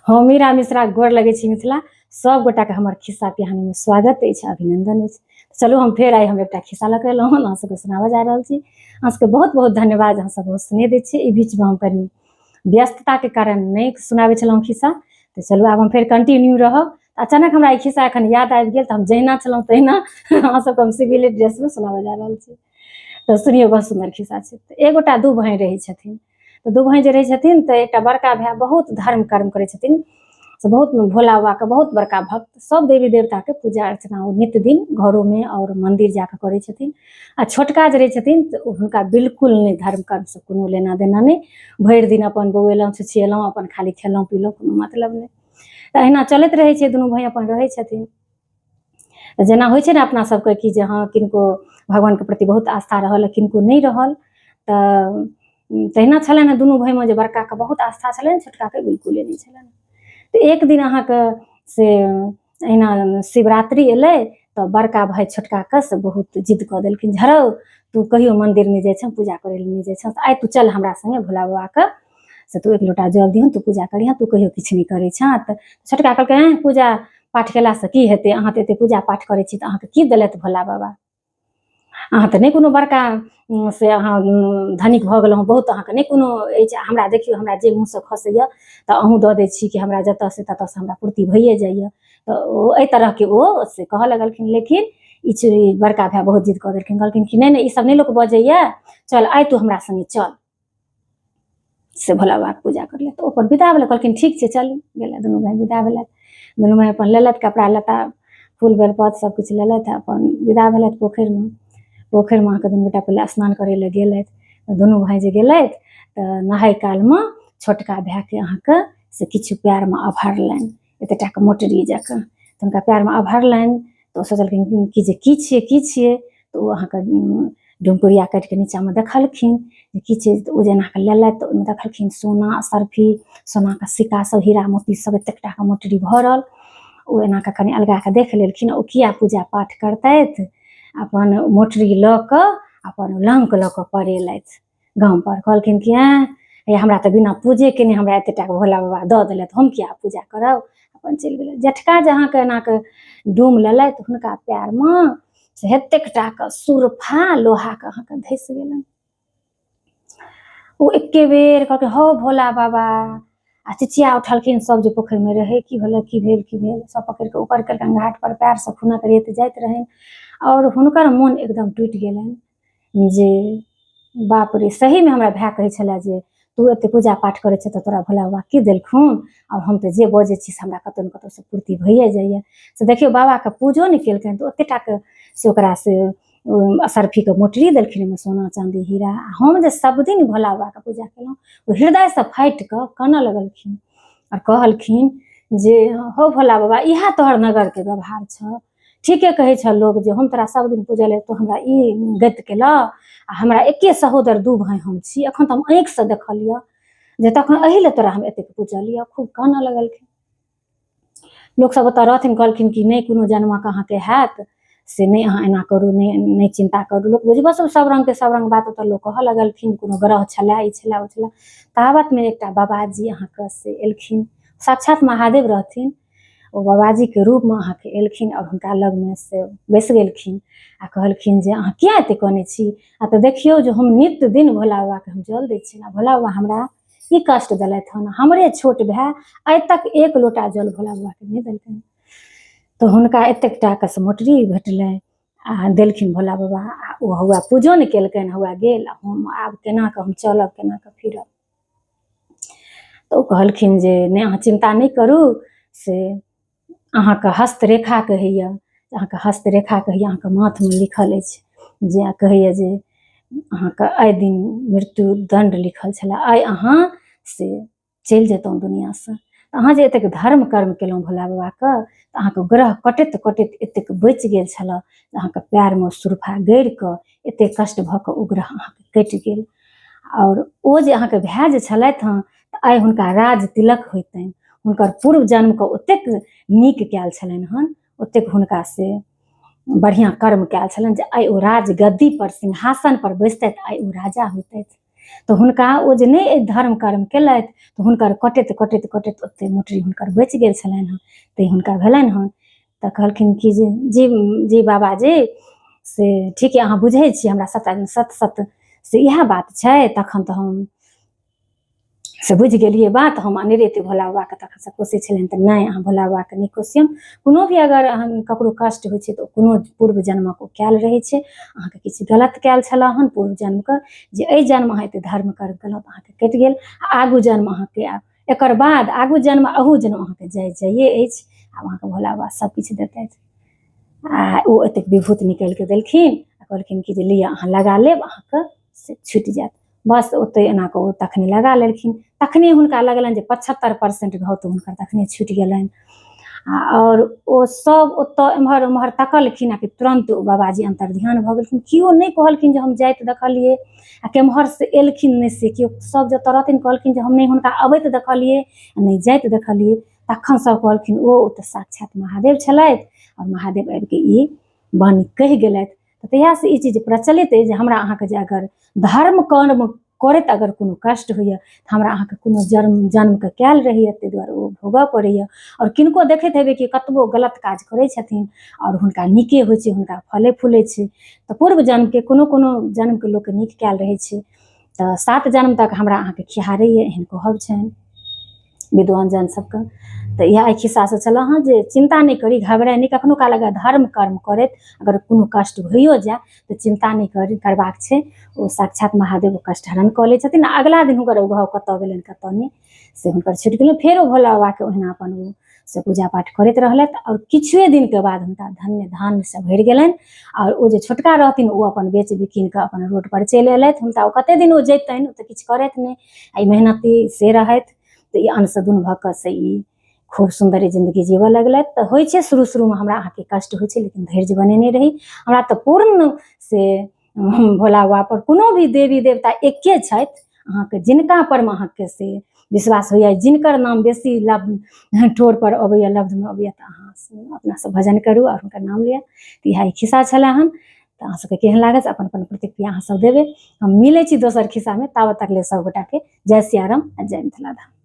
हम मीरा मिश्रा गोर लगै छी मिथिला सब गोटाके हमर खिस्सा पिहानीमे स्वागत अछि अभिनंदन अछि। चलू हम फेर आइ हम एकटा खिस्सा लऽ कऽ एलहुँ हन, अहाँ सबके सुनाबऽ जा रहल छी। अहाँ सबके बहुत बहुत धन्यवाद, अहाँ सब बहुत स्नेह दै छियै। ई बीचमे हम कनि व्यस्तताके कारण नहि सुनाबै छलहुँ खिस्सा, तऽ चलू आब हम फेर कंटिन्यू रहब। अचानक हमरा ई खिस्सा एखन याद आबि गेल तऽ हम जहिना छलहुँ तहिना अहाँ सबके हम सिविले ड्रेसमे सुनाबऽ जा रहल छी। तऽ सुनियौ, बहुत सुन्दर खिस्सा छै। तऽ एगोटा दू भाय रहै छथिन। तऽ दू भाय जे रहै छथिन तऽ एकटा बड़का भाय बहुत धर्म कर्म करै छथिन, से बहुत भोला बाबाके बहुत बड़का भक्त, सब देवी देवताके पूजा अर्चना ओ नित्य दिन घरोमे आओर मन्दिर जाकऽ करै छथिन। आ छोटका जे रहै छथिन तऽ हुनका बिल्कुल नहि धर्म कर्मसँ कोनो लेना देना नहि, भरि दिन अपन बौएलहुँ छुछिएलहुँ, अपन खाली खेलहुँ पीलहुँ, कोनो मतलब नहि। तऽ अहिना चलैत रहै छै, दुनू भाय अपन रहै छथिन। जेना होइ छै ने अपना सबके कि जे हँ किनको भगवानके प्रति बहुत आस्था रहल, किनको नहि रहल, तऽ तहिना छलनि हेँ दुनू भायमे जे बड़काके बहुत आस्था छलनि, छोटकाके बिल्कुले नहि छलनि। तऽ एक दिन अहाँके से अहिना शिवरात्रि एलै तऽ बड़का भाय छोटकाके से बहुत जिद कऽ देलखिन, झरौ तू कहियो मन्दिर नहि जाइ छह, पूजा करै लए नहि जाइ छह, आइ तू चल हमरा सङ्गे भोला बाबाके से तू एक लोटा जल दिहन, तू पूजा करिहन, तू कहियो किछु नहि करै छह। तऽ छोटका कहलकै, एँ पूजा पाठ केलासँ की हेतै, अहाँ तऽ एते पूजा पाठ करै छी तऽ अहाँके की देलथि भोला बाबा, अहाँ तऽ नहि कोनो बड़का से अहाँ धनिक भऽ गेलहुँ, बहुत अहाँके नहि कोनो अछि, हमरा देखियौ हमरा जे मुँहसँ खसैए तऽ अहूँ दऽ दै छी कि हमरा जतऽसँ ततऽसँ हमरा पूर्ति भइए जाइए। तऽ ओ एहि तरहके ओ से कहऽ लगलखिन। लेकिन ई चीज बड़का भाय बहुत जिद कऽ देलखिन, कहलखिन कि नहि नहि ई सब नहि लोक बजैए, चल आइ तू हमरा सङ्गे चल से भोला बाबाके पूजा करले। तऽ ओ अपन विदा भेलै, कहलखिन ठीक छै चलू। गेलै दुनू भाय विदा भेलथि, दुनू भाय अपन लेलथि कपड़ा लत्ता, फूल बेलपत्र सब किछु लेलथि, अपन विदा भेलथि पोखरिमे। पोखरिमे अहाँके दुनू गोटा पहिले स्नान करै लए गेलथि। दुनू भाय जे गेलथि तऽ नहाय कालमे छोटका भायके अहाँके से किछु पएरमे अभरलनि, एते टाके मोटरी जकाँ। तऽ हुनका पएरमे अभरलनि तऽ ओ सोचलखिन कि जे की छियै की छियै। तऽ ओ अहाँके डुमकुरिया काटिके नीचाँमे देखलखिन जे की छै। तऽ ओ जे एनाके लेलथि तऽ ओहिमे देखलखिन सोना सर्फी, सोनाके सिक्का सब, हीरा मोती सब एतेक टाके मोटरी भरल। ओ एनाके कनि अलगाके देख लेलखिन, ओ किया पूजा पाठ करतथि, अपन मोटरी लऽ कऽ अपन लङ्क लऽ कऽ पड़ेलथि गामपर। कहलखिन कि एँ हे हमरा तऽ बिना पूजे केने हमरा एते टाके भोला बाबा दऽ देलथि, हम किया पूजा करब, अपन चलि गेलथि। जेठका जे अहाँके एनाके डूम लेलथि हुनका पएरमे से एतेक टाके सुरफा लोहाके अहाँके धसि गेलनि। ओ एके बेर कहलकै हौ भोला बाबा, आ चिचिया उठलखिन। सब जे पोखरिमे रहै, की भेलै की भेल की भेल, सब पकड़ि कऽ ऊपर केलकनि घाट पर, पएर से खुनक रेत जाइत रहनि आओर हुनकर मोन एकदम टूटि गेलनि जे बाप रे, सहीमे हमरा भाय कहै छलै जे तू एते पूजा पाठ करै छह तऽ तोरा भोला बाबा की देलखुन, आओर हम तऽ जे बजै छी से हमरा कतौ ने कतौसँ पूर्ति भइए जाइए। से देखियौ बाबाके पूजो नहि केलकनि तऽ ओते टाके से ओकरा से असर्फीके मोटरी देलखिन, ओहिमे सोना चाँदी हीरा, आ हम जे सब दिन भोला बाबाके पूजा केलहुँ। ओ हृदयसँ फाटि कऽ कानऽ लगलखिन आओर कहलखिन जे हौ भोला बाबा, इएह तोहर नगरके व्यवहार छह, ठीके कहै छह लोक जे हम तोरा सब दिन पूजलियौ, तू हमरा ई गति केलह, आ हमरा एके सहोदर दू भाय हम छी, एखन तऽ हम आँखिसँ देखलियह जे तखन एहि लए तोरा हम एतेक पूजलियह। खूब कानऽ लगलखिन। लोकसब ओतऽ रहथिन, कहलखिन कि नहि कोनो जन्मक अहाँके हैत से नहि, अहाँ एना करू, नहि नहि चिन्ता करू। लोक बुझबो सब सब रङ्गके सब रङ्ग बात ओतऽ लोक कहऽ लगलखिन, कोनो ग्रह छलै, ई छलै, ओ छलै। ताबतमे एकटा बाबाजी अहाँके से एलखिन, साक्षात महादेव रहथिन। ओ बाबाजीके रूपमे अहाँके एलखिन आओर हुनका लगमे से बैस गेलखिन आ कहलखिन जे अहाँ किया एते कनै छी, आ तऽ देखियौ जे हम नित्य दिन भोला बाबाके हम जल दै छियनि आ भोला बाबा हमरा ई कष्ट देलथि हन, हमरे छोट भाय आइ तक एक लोटा जल भोला बाबाके नहि देलकनि। तऽ हुनका एतेक टाके से मोटरी भेटलै आ देलखिन भोला बाबा, आ ओ हौआ पूजो नहि केलकनि, हौआ गेल, आ हम आब केना कऽ हम चलब, केना कऽ फिरब। तऽ ओ कहलखिन जे नहि अहाँ चिन्ता नहि करू, से अहाँके हस्तरेखा कहैए, अहाँके हस्तरेखा कहैए, अहाँके माथमे लिखल अछि जे कहैए जे अहाँके एहि दिन मृत्यु दण्ड लिखल छलै, आइ अहाँ से चलि जैतहुँ दुनिआँसँ। तऽ अहाँ जे एतेक धर्म कर्म केलहुँ भोला बाबाके, तऽ अहाँके ग्रह कटैत कटैत एतेक बचि गेल छलए, अहाँके पएरमे सुरफा गड़ि कऽ एतेक कष्ट भऽ कऽ ओ ग्रह अहाँके कटि गेल। आओर ओ जे अहाँके भाय जे छलथि हँ, तऽ आइ हुनका राज तिलक होइतनि, हुनकर पूर्व जन्मके ओतेक नीक कयल छलनि हन, ओतेक हुनका से बढ़िआँ कर्म कयल छलनि जे आइ ओ राज गद्दी पर सिंहासन पर बैसतथि, आइ ओ राजा होइतथि। तऽ हुनका ओ जे नहि धर्म कर्म केलथि तऽ हुनकर कटैत कटैत कटैत ओते मोटरी हुनकर बचि गेल छलनि हँ तऽ हुनका भेलनि हँ तऽ कहलखिन कि जे जी जी बाबाजी से ठीक यऽ अहाँ बुझै छी हमरा सभटा सत सत से इएह बात छै तखन तऽ हम से बुझि गेलियै बात हम अनेरे एते भोला बाबाके तखनसँ कोसै छलियनि तऽ नहि अहाँ भोला बाबाके नहि कोसियौन कोनो भी अगर अहाँ ककरो कष्ट होइ छै तऽ कोनो पूर्व जन्मक ओ कयल रहै छै अहाँके किछु गलत कयल छलए हन पूर्व जन्मके जे एहि जन्म अहाँ एते धर्म कर्म केलहुँ तऽ अहाँके कटि गेल आ आगू जन्म अहाँके आब एकर बाद आगू जन्म अहू जन्म अहाँके जाय जाइए अछि आब अहाँके भोला बाबा सब किछु देतथि आ ओ एतेक विभूत निकालि कऽ देलखिन आ कहलखिन कि जे लिअ अहाँ लगा लेब अहाँके से छुटि जायत बस ओतहि एना कऽ ओ तखने लगा लेलखिन तखने हुनका लगलनि जे 75% घाव तऽ हुनकर तखने छुटि गेलनि आ आओर ओ सब ओतऽ एम्हर ओम्हर तकलखिन आ कि तुरन्त ओ बाबाजी अन्तर्ध्यान भऽ गेलखिन केओ नहि कहलखिन जे हम जाइत देखलियै आ केम्हरसँ एलखिन नहि से केओ सब जतऽ रहथिन कहलखिन जे हम नहि हुनका अबैत देखलियै आ नहि जाइत देखलियै तखन सब कहलखिन ओ तऽ साक्षात महादेव छलथि आओर महादेव आबिके ई वाणी कहि गेलथि तऽ तहियासँ ई चीज प्रचलित अछि जे हमरा अहाँके जे अगर धर्म कर्म करैत अगर कोनो कष्ट होइए तऽ हमरा अहाँके कोनो जन्म जन्मके कयल रहैए ताहि दुआरे ओ भोगऽ पड़ैए आओर किनको देखैत हेबै कि कतबो गलत काज करै छथिन आओर हुनका नीके होइ छै हुनका फले फूलै छै तऽ पूर्व जन्मके कोनो कोनो जन्मके लोकके नीक कयल रहै छै तऽ सात जन्म तक हमरा अहाँके खिहारैए एहन कहब छनि विद्वान जन सबके तऽ इएह खिस्सासँ छलऽ हँ जे चिन्ता नहि करी घबराइ नहि कखनो काल अगर धर्म कर्म करैत अगर कोनो कष्ट होइयो जाय तऽ चिन्ता नहि करी करबाक छै ओ साक्षात महादेव ओ कष्ट हरण कऽ लै छथिन आ अगिला दिन हुनकर ओ घाव कतऽ गेलनि कतऽ नहि से हुनकर छुटि गेलनि फेर ओ भोला बाबाके ओहिना अपन ओ से पूजा पाठ करैत रहलथि आओर किछुए दिनके बाद हुनका धन्य धान्यसँ भरि गेलनि आओर ओ जे छोटका रहथिन ओ अपन बेच बिकिन कऽ अपन रोडपर चलि अयलथि हुनका ओ कते दिन ओ जैतनि ओ तऽ किछु करथि नहि आ ई मेहनती से रहथि तऽ ई अन्न दुनू भऽ कऽ से ई खूब सुन्दर जिन्दगी जीबऽ लगलथि तऽ होइ छै शुरू शुरूमे हमरा अहाँके कष्ट होइ छै लेकिन धैर्य बनेने रही हमरा तऽ पूर्ण से भोला बाबा पर कोनो भी देवी देवता एके छथि अहाँके जिनका परमे अहाँके से विश्वास होइए जिनकर नाम बेसी लब्ध ठोर पर अबैए लब्धमे अबैए तऽ अहाँ अपना सब भजन करू आओर हुनकर नाम लिअ तऽ इएह खिस्सा छलै हन तऽ अहाँ सबके केहन लागल से अपन अपन प्रतिक्रिया अहाँ सब देबै हम मिलै छी दोसर खिस्सामे ताबत तक लेल सब गोटाके जय सियाराम आ जय मिथिला धाम।